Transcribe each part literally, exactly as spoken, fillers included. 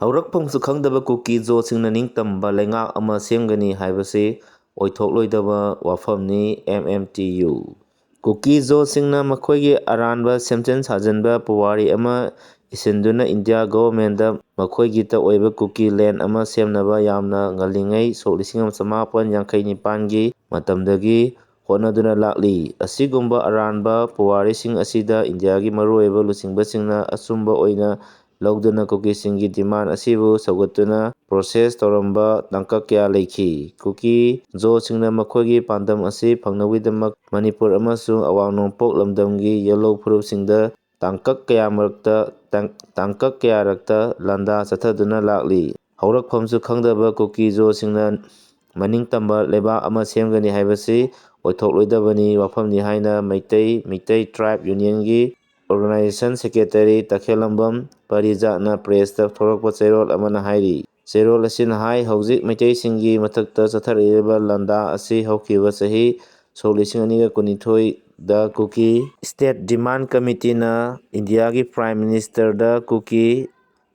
ꯍꯧꯔꯛꯐꯝꯁꯨ ꯈꯪꯗꯕ ꯀꯨꯀꯤ ꯖꯣꯁꯤꯡꯅ ꯅꯤꯡꯇꯝꯕ ꯂꯩꯉꯥꯛ ꯑꯃ ꯁꯦꯝꯒꯅꯤ ꯍꯥꯏꯕꯁꯤ ꯑꯣꯏꯊꯣꯛꯂꯣꯏꯗꯕ ꯋꯥꯐꯝꯅꯤ꯫ M M T U. ꯀꯨꯀꯤ ꯖꯣꯁꯤꯡꯅ ꯃꯈꯣꯏꯒꯤ ꯑꯔꯥꯟꯕ ꯁꯦꯝꯖꯤꯟ ꯁꯥꯖꯤꯟꯕ ꯄꯨꯋꯥꯔꯤ ꯑꯃ ꯏꯁꯤꯟꯗꯨꯅ ꯏꯟꯗꯤꯌꯥ ꯒꯣꯚꯔꯟꯃꯦꯟꯗ ꯃꯈꯣꯏꯒꯤꯇ ꯑꯣꯏꯕ ꯀꯨꯀꯤ ꯂꯦꯟ ꯑꯃ ꯁꯦꯝꯅꯕ ꯌꯥꯝꯅ ꯉꯜꯂꯤꯉꯩ ꯁꯣꯛ ꯂꯤꯁꯤꯡ ꯑꯃ ꯆꯃꯥꯄꯟ ꯌꯥꯡꯈꯩ ꯅꯤꯄꯥꯟꯒꯤ ꯃꯇꯝꯗꯒꯤ ꯍꯣꯠꯅꯗꯨꯅ ꯂꯥꯛꯂꯤ꯫ ꯑꯁꯤꯒꯨꯝꯕ ꯑꯔꯥꯟꯕ ꯄꯨꯋꯥꯔꯤꯁꯤꯡ ꯑꯁꯤꯗ ꯏꯟꯗꯤꯌꯥꯒꯤ ꯃꯔꯨꯑꯣꯏꯕ ꯂꯨꯆꯤꯡꯕꯁꯤꯡꯅ ꯑꯆꯨꯝꯕ ꯑꯣꯏꯅ ꯂꯧꯗꯨꯅ ꯀꯨꯀꯤꯁꯤꯡꯒꯤ ꯗꯤꯃꯥꯟ ꯑꯁꯤꯕꯨ ꯁꯧꯒꯠꯇꯨꯅ ꯄ꯭ꯔꯣꯁꯦꯁ ꯇꯧꯔꯝꯕ ꯇꯥꯡꯀꯛ ꯀꯌꯥ ꯂꯩꯈꯤ꯫ ꯀꯨꯀꯤ ꯖꯣꯁꯤꯡꯅ ꯃꯈꯣꯏꯒꯤ ꯄꯥꯟꯗꯝ ꯑꯁꯤ ꯐꯪꯅꯕꯒꯤꯗꯃꯛ ꯃꯅꯤꯄꯨꯔ ꯑꯃꯁꯨꯡ ꯑꯋꯥꯡ ꯅꯣꯡꯄꯣꯛ ꯂꯝꯗꯝꯒꯤ ꯌꯦꯜꯂꯧ ꯐꯨꯔꯨꯞꯁꯤꯡꯗ ꯇꯥꯡꯀꯛ ꯀꯌꯥ ꯃꯔꯛꯇ, ꯇꯥꯡ-, ꯇꯥꯡꯀꯛ ꯀꯌꯥꯔꯛꯇ ꯂꯥꯟꯗꯥ ꯆꯠꯊꯗꯨꯅ ꯂꯥꯛꯂꯤ꯫ ꯍꯧꯔꯛꯐꯝꯁꯨ ꯈꯪꯗꯕ ꯀꯨꯀꯤ ꯖꯣꯁꯤꯡꯅ ꯃꯅꯤꯡ ꯇꯝꯕ ꯂꯩꯕꯥꯛ ꯑꯃ ꯁꯦꯝꯒꯅꯤ ꯍꯥꯏꯕꯁꯤ ꯑꯣꯏꯊꯣꯛꯂꯣꯏꯗꯕꯅꯤ ꯋꯥꯐꯝꯅꯤ ꯍꯥꯏꯅ ꯃꯩꯇꯩ, ꯃꯤꯇꯩ ꯇ꯭ꯔꯥꯏꯕ ꯌꯨꯅꯤꯌꯟꯒꯤ ꯑꯣꯔꯒꯅꯥꯏꯖꯦꯁꯟ ꯁꯦꯀ꯭ꯔꯦꯇꯔꯤ ꯇꯈꯦꯜꯂꯝꯕꯝ ꯄꯔꯤꯖꯥꯠꯅ ꯄ꯭ꯔꯦꯁꯇ ꯊꯣꯔꯛꯄ ꯆꯦꯔꯣꯜ ꯑꯃꯅ ꯍꯥꯏꯔꯤ꯫ ꯆꯦꯔꯣꯜ ꯑꯁꯤꯅ ꯍꯥꯏ, ꯍꯧꯖꯤꯛ ꯃꯩꯇꯩꯁꯤꯡꯒꯤ ꯃꯊꯛꯇ ꯆꯠꯊꯔꯛꯂꯤꯕ ꯂꯥꯟꯗꯥ ꯑꯁꯤ ꯍꯧꯈꯤꯕ ꯆꯍꯤ ꯁꯣꯛ ꯂꯤꯁꯤꯡ ꯑꯅꯤꯒ ꯀꯨꯟꯅꯤꯊꯣꯏꯗ ꯀꯨꯀꯤ ꯁ꯭ꯇꯦꯠ ꯗꯤꯃꯥꯟ ꯀꯃꯤꯇꯤꯅ ꯏꯟꯗꯤꯌꯥꯒꯤ ꯄ꯭ꯔꯥꯏꯝ ꯃꯤꯅꯤꯁꯇꯔꯗ ꯀꯨꯀꯤ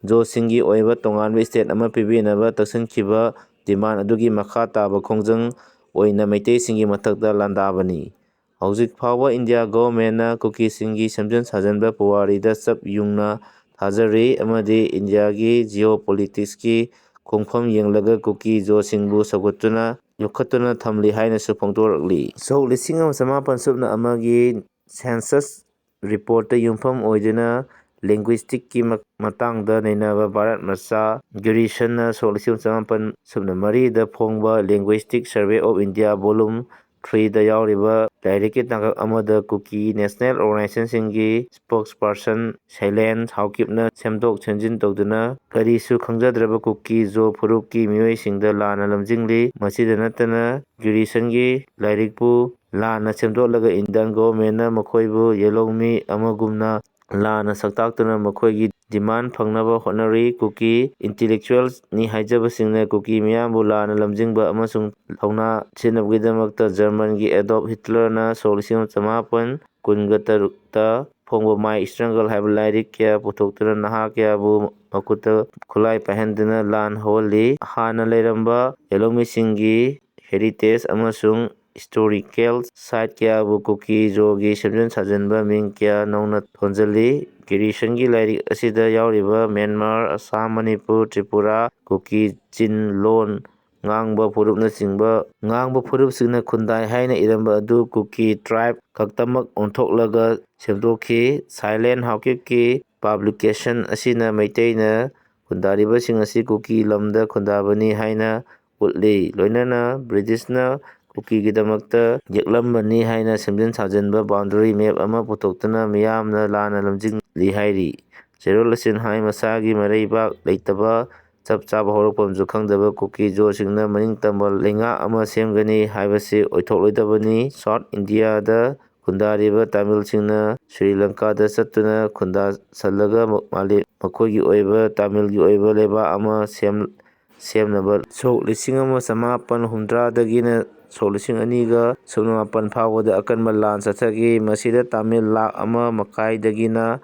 ꯖꯣꯁꯤꯡꯒꯤ ꯑꯣꯏꯕ ꯇꯣꯉꯥꯟꯕ ꯁ꯭ꯇꯦꯠ ꯑꯃ ꯄꯤꯕꯤꯅꯕ ꯇꯛꯁꯤꯟꯈꯤꯕ ꯗꯤꯃꯥꯟ ꯑꯗꯨꯒꯤ ꯃꯈꯥ ꯇꯥꯕ ꯈꯣꯡꯖꯪ ꯑꯣꯏꯅ ꯃꯩꯇꯩꯁꯤꯡꯒꯤ ꯃꯊꯛꯇ ꯂꯥꯟꯗꯥꯕꯅꯤ꯫ ꯍꯧꯖꯤꯛ ꯐꯥꯎꯕ ꯏꯟꯗꯤꯌꯥ ꯒꯣꯚꯔꯟꯃꯦꯟꯠꯅ ꯀꯨꯀꯤꯁꯤꯡꯒꯤ ꯁꯦꯝꯖꯤꯟ ꯁꯥꯖꯤꯟꯕ ꯄꯨꯋꯥꯔꯤꯗ ꯆꯞ ꯌꯨꯡꯅ ꯊꯥꯖꯔꯤ ꯑꯃꯗꯤ ꯏꯟꯗꯤꯌꯥꯒꯤ ꯖꯤꯑꯣ ꯄꯣꯂꯤꯇꯤꯛꯁꯀꯤ ꯈꯣꯡꯐꯝ ꯌꯦꯡꯂꯒ ꯀꯨꯀꯤ ꯖꯣꯁꯤꯡꯕꯨ ꯁꯧꯒꯠꯇꯨꯅ ꯌꯣꯛꯈꯠꯇꯨꯅ ꯊꯝꯂꯤ ꯍꯥꯏꯅꯁꯨ ꯐꯣꯡꯗꯣꯔꯛꯂꯤ꯫ ꯁꯣꯛ ꯂꯤꯁꯤꯡ ꯑꯃ ꯆꯃꯥꯄꯟ ꯁꯨꯞꯅ ꯑꯃꯒꯤ ꯁꯦꯟꯁꯁ ꯔꯤꯄꯣꯔꯠꯇ ꯌꯨꯝꯐꯝ ꯑꯣꯏꯗꯨꯅ ꯂꯤꯡꯒ꯭ꯋꯤꯁꯇꯤꯛꯀꯤ ꯃ-, ꯃꯇꯥꯡꯗ ꯅꯩꯅꯕ ꯚꯥꯔꯠ ꯃꯆꯥ ꯒ꯭ꯔꯤꯁꯟꯅ ꯁꯣꯛ ꯂꯤꯁꯤꯡ ꯑꯃ ꯆꯃꯥꯄꯟ ꯁꯨꯞꯅ ꯃꯔꯤꯗ ꯐꯣꯡꯕ linguistic survey of India volume ꯊ꯭ꯔꯤꯗ ꯌꯥꯎꯔꯤꯕ ꯂꯥꯏꯔꯤꯛꯀꯤ ꯇꯥꯡꯀꯛ ꯑꯃꯗ ꯀꯨꯀꯤ ꯅꯦꯁꯅꯦꯜ ꯑꯣꯔꯒꯅꯥꯏꯖꯦꯁꯟꯁꯤꯡꯒꯤ ꯁ꯭ꯄꯣꯛꯁꯄꯔꯁꯟ ꯁꯩꯂꯦꯟ ꯍꯥꯎꯀꯤꯞꯅ ꯁꯦꯝꯗꯣꯛ ꯁꯦꯝꯖꯤꯟ ꯇꯧꯗꯨꯅ ꯀꯔꯤꯁꯨ ꯈꯪꯖꯗ꯭ꯔꯕ ꯀꯨꯀꯤ ꯖꯣ ꯐꯨꯔꯨꯞꯀꯤ ꯃꯤꯑꯣꯏꯁꯤꯡꯗ ꯂꯥꯟꯅ ꯂꯝꯖꯤꯡꯂꯤ꯫ ꯃꯁꯤꯗ ꯅꯠꯇꯅ ꯒ꯭ꯔꯤꯁꯟꯒꯤ ꯂꯥꯏꯔꯤꯛꯄꯨ ꯂꯥꯟꯅ ꯁꯦꯝꯗꯣꯛꯂꯒ ꯏꯟꯗꯤꯌꯥꯟ ꯒꯣꯚꯔꯟꯃꯦꯟꯠꯅ ꯃꯈꯣꯏꯕꯨ ꯌꯦꯜꯍꯧꯃꯤ ꯑꯃꯒꯨꯝꯅ ꯂꯥꯟꯅ ꯁꯛꯇꯥꯛꯇꯨꯅ ꯃꯈꯣꯏꯒꯤ ꯗꯤꯃꯥꯟ ꯐꯪꯅꯕ ꯍꯣꯠꯅꯔꯤ꯫ ꯀꯨꯀꯤ ꯏꯟꯇꯦꯂꯦꯛꯆꯨꯋꯦꯜꯅꯤ ꯍꯥꯏꯖꯕꯁꯤꯡꯅ ꯀꯨꯀꯤ ꯃꯤꯌꯥꯝꯕꯨ ꯂꯥꯟꯅ ꯂꯝꯖꯤꯡꯕ ꯑꯃꯁꯨꯡ ꯊꯧꯅꯥ ꯁꯤꯖꯤꯟꯅꯕꯒꯤꯗꯃꯛꯇ ꯖꯔꯃꯟꯒꯤ ꯑꯦꯗꯣꯜꯐ ꯍꯤꯠꯂꯔꯅ ꯁꯣꯛ ꯂꯤꯁꯤꯡ ꯑꯃ ꯆꯃꯥꯄꯟ ꯀꯨꯟꯒ ꯇꯔꯨꯛꯇ ꯐꯣꯡꯕ My Struggle ꯍꯥꯏꯕ ꯂꯥꯏꯔꯤꯛ ꯀꯌꯥ ꯄꯨꯊꯣꯛꯇꯨꯅ ꯅꯍꯥ ꯀꯌꯥꯕꯨ ꯃꯈꯨꯠꯇ ꯈꯨꯠꯂꯥꯏ ꯄꯥꯏꯍꯟꯗꯨꯅ ꯂꯥꯟ ꯍꯧꯍꯜꯂꯤ꯫ ꯍꯥꯟꯅ ꯂꯩꯔꯝꯕ ꯌꯦꯜꯍꯧꯃꯤꯁꯤꯡꯒꯤ heritage ꯑꯃꯁꯨꯡ historical site ꯀꯌꯥꯕꯨ ꯀꯨꯀꯤ ꯖꯣꯒꯤ ꯁꯦꯝꯖꯤꯟ ꯁꯥꯖꯤꯟꯕ ꯃꯤꯡ ꯀꯌꯥ ꯅꯧꯅ ꯊꯣꯟꯖꯜꯂꯤ꯫ ꯒꯤꯔꯤꯁꯟꯒꯤ ꯂꯥꯏꯔꯤꯛ ꯑꯁꯤꯗ ꯌꯥꯎꯔꯤꯕ ꯃ꯭ꯌꯥꯟꯃꯥꯔ, ꯑꯁꯥꯝ, ꯃꯅꯤꯄꯨꯔ, ꯇ꯭ꯔꯤꯄꯨꯔꯥ, ꯀꯨꯀꯤ ꯆꯤꯟ ꯂꯣꯟ ꯉꯥꯡꯕ ꯐꯨꯔꯨꯞꯅꯆꯤꯡꯕ, ꯉꯥꯡꯕ ꯐꯨꯔꯨꯞꯁꯤꯡꯅ ꯈꯨꯟꯗꯥꯏ ꯍꯥꯏꯅ ꯏꯔꯝꯕ ꯑꯗꯨ ꯀꯨꯀꯤ tribe ꯈꯛꯇꯃꯛ ꯑꯣꯟꯊꯣꯛꯂꯒ ꯁꯦꯝꯗꯣꯛꯈꯤ꯫ ꯁꯥꯏꯂꯦꯟ ꯍꯥꯎꯀꯤꯞꯀꯤ publication ꯑꯁꯤꯅ ꯃꯩꯇꯩꯅ ꯈꯨꯟꯗꯥꯔꯤꯕꯁꯤꯡ ꯑꯁꯤ ꯀꯨꯀꯤ ꯂꯝꯗ ꯈꯨꯟꯗꯥꯕꯅꯤ ꯍꯥꯏꯅ ꯎꯠꯂꯤ꯫ ꯂꯣꯏꯅꯅ ꯕ꯭ꯔꯤꯇꯤꯁꯅ ꯀꯨꯀꯤꯒꯤꯗꯃꯛꯇ ꯌꯦꯛꯂꯝꯕꯅꯤ ꯍꯥꯏꯅ ꯁꯦꯝꯖꯤꯟ ꯁꯥꯖꯤꯟꯕ boundary map ꯑꯃ ꯄꯨꯊꯣꯛꯇꯨꯅ ꯃꯤꯌꯥꯝꯅ ꯂꯥꯟꯅ ꯂꯝꯖꯤꯡꯂꯤ ꯍꯥꯏꯔꯤ꯫ ꯆꯦꯔꯣꯜ ꯑꯁꯤꯅ ꯍꯥꯏ, ꯃꯁꯥꯒꯤ ꯃꯔꯩꯕꯥꯛ ꯂꯩꯇꯕ, ꯆꯞ ꯆꯥꯕ ꯍꯧꯔꯛꯐꯝꯁꯨ ꯈꯪꯗꯕ ꯀꯨꯀꯤ ꯖꯣꯁꯤꯡꯅ ꯃꯅꯤꯡ ꯇꯝꯕ ꯂꯩꯉꯥꯛ ꯑꯃ ꯁꯦꯝꯒꯅꯤ ꯍꯥꯏꯕꯁꯤ ꯑꯣꯏꯊꯣꯛꯂꯣꯏꯗꯕꯅꯤ꯫ South Indiaꯗ ꯈꯨꯟꯗꯥꯔꯤꯕ ꯇꯥꯃꯤꯜꯁꯤꯡꯅ ꯁ꯭ꯔꯤ ꯂꯪꯀꯥꯗ ꯆꯠꯇꯨꯅ ꯈꯨꯟꯗꯥꯁꯜꯂꯒ ꯃꯥꯂꯦꯝ, ꯃꯈꯣꯏꯒꯤ ꯑꯣꯏꯕ ꯇꯥꯃꯤꯜꯒꯤ ꯑꯣꯏꯕ ꯂꯩꯕꯥꯛ ꯑꯃ ꯁꯦꯝ-, ꯁꯦꯝꯅꯕ ꯁꯣꯛ ꯂꯤꯁꯤꯡ ꯑꯃ ꯆꯃꯥꯄꯟ ꯍꯨꯝꯗ꯭ꯔꯥꯗꯒꯤꯅ ꯁꯣꯛ ꯂꯤꯁꯤꯡ ꯑꯅꯤꯒ ꯁꯨꯞꯅ ꯃꯥꯄꯟ ꯐꯥꯎꯕꯗ ꯑꯀꯟꯕ ꯂꯥꯟ ꯆꯠꯊꯈꯤ꯫ ꯃꯁꯤꯗ ꯇꯥꯃꯤꯜ ꯂꯥꯈ ꯑꯃ ꯃꯈꯥꯏꯗꯒꯤꯅ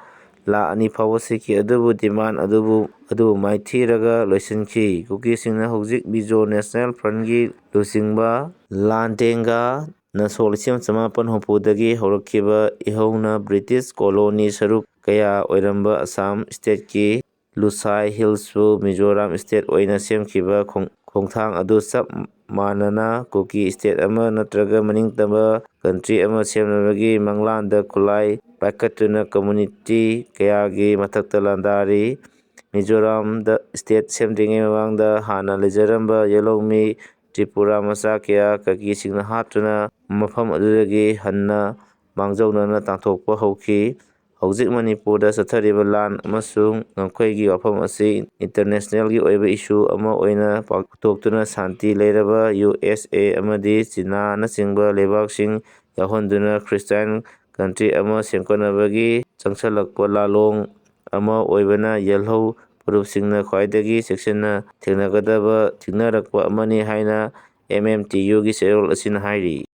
ꯂꯥꯈ ꯑꯅꯤ ꯐꯥꯎꯕ ꯁꯤꯈꯤ꯫ ꯑꯗꯨꯕꯨ demand ꯑꯗꯨꯕꯨ, ꯑꯗꯨꯕꯨ ꯃꯥꯏꯊꯤꯔꯒ ꯂꯣꯏꯁꯤꯟꯈꯤ꯫ ꯀꯨꯀꯤꯁꯤꯡꯅ ꯍꯧꯖꯤꯛ ꯃꯤꯖꯣ National Frontꯀꯤ ꯂꯨꯆꯤꯡꯕ ꯂꯥꯟꯇꯦꯡꯒꯥꯅ ꯁꯣꯛ ꯂꯤꯁꯤꯡ ꯑꯃ ꯆꯃꯥꯄꯟ ꯍꯨꯝꯐꯨꯗꯒꯤ ꯍꯧꯔꯛꯈꯤꯕ ꯏꯍꯧꯅ ꯕ꯭ꯔꯤꯇꯤꯁ ꯀꯣꯂꯣꯅꯤ ꯁꯔꯨꯛ ꯀꯌꯥ ꯑꯣꯏꯔꯝꯕ ꯑꯁꯥꯝ stateꯀꯤ ꯂꯨꯁꯥꯏ Hillsꯄꯨ ꯃꯤꯖꯣꯔꯥꯝ state ꯑꯣꯏꯅ ꯁꯦꯝꯈꯤꯕ ꯈꯣꯡ-, ꯈꯣꯡꯊꯥꯡ ꯑꯗꯨ ꯆꯞ ꯃꯥꯟꯅꯅ ꯀꯨꯀꯤ state ꯑꯃ ꯅꯠꯇ꯭ꯔꯒ ꯃꯅꯤꯡꯇꯝꯕ country ꯑꯃ ꯁꯦꯝꯅꯕꯒꯤ ꯃꯪꯂꯥꯟꯗ ꯈꯨꯠꯂꯥꯏ ꯄꯥꯏꯈꯠꯇꯨꯅ community ꯀꯌꯥꯒꯤ ꯃꯊꯛꯇ ꯂꯥꯟꯗꯥꯔꯤ꯫ ꯃꯤꯖꯣꯔꯥꯝꯗ state ꯁꯦꯝꯗ꯭ꯔꯤꯉꯩ ꯃꯃꯥꯡꯗ ꯍꯥꯟꯅ ꯂꯩꯖꯔꯝꯕ ꯌꯦꯜꯍꯧꯃꯤ ꯇ꯭ꯔꯤꯄꯨꯔꯥ ꯃꯆꯥ ꯀꯌꯥ ꯀꯀꯤꯁꯤꯡꯅ ꯍꯥꯠꯇꯨꯅ ꯃꯐꯝ ꯑꯗꯨꯗꯒꯤ ꯍꯟꯅ ꯃꯥꯡꯖꯧꯅꯅ ꯇꯥꯟꯊꯣꯛꯄ ꯍꯧꯈꯤ꯫ ꯍꯧꯖꯤꯛ ꯃꯅꯤꯄꯨꯔꯗ ꯆꯠꯊꯔꯤꯕ ꯂꯥꯟ ꯑꯃꯁꯨꯡ ꯉꯝꯈꯩꯒꯤ ꯋꯥꯐꯝ ꯑꯁꯤ internationalꯒꯤ ꯑꯣꯏꯕ issue ꯑꯃ ꯑꯣꯏꯅ ꯄꯥꯎꯊꯣꯛꯇꯨꯅ ꯁꯥꯟꯇꯤ ꯂꯩꯔꯕ ꯌꯨ ꯑꯦꯁ ꯑꯦ ꯑꯃꯗꯤ ꯆꯤꯅꯥꯅꯆꯤꯡꯕ ꯂꯩꯕꯥꯛꯁꯤꯡ ꯌꯥꯎꯍꯟꯗꯨꯅ Christian country ꯑꯃ ꯁꯦꯝꯒꯠꯅꯕꯒꯤ ꯆꯪꯁꯜꯂꯛꯄ ꯂꯥꯂꯣꯡ ꯑꯃ ꯑꯣꯏꯕꯅ ꯌꯦꯜꯍꯧ ꯐꯨꯔꯨꯞꯁꯤꯡꯅ ꯈ꯭ꯋꯥꯏꯗꯒꯤ ꯆꯦꯛꯁꯤꯟꯅ ꯊꯦꯡꯅꯒꯗꯕ ꯆꯤꯡꯅꯔꯛꯄ ꯑꯃꯅꯤ ꯍꯥꯏꯅ M M T Uꯒꯤ ꯆꯦꯔꯣꯜ ꯑꯁꯤꯅ ꯍꯥꯏꯔꯤ꯫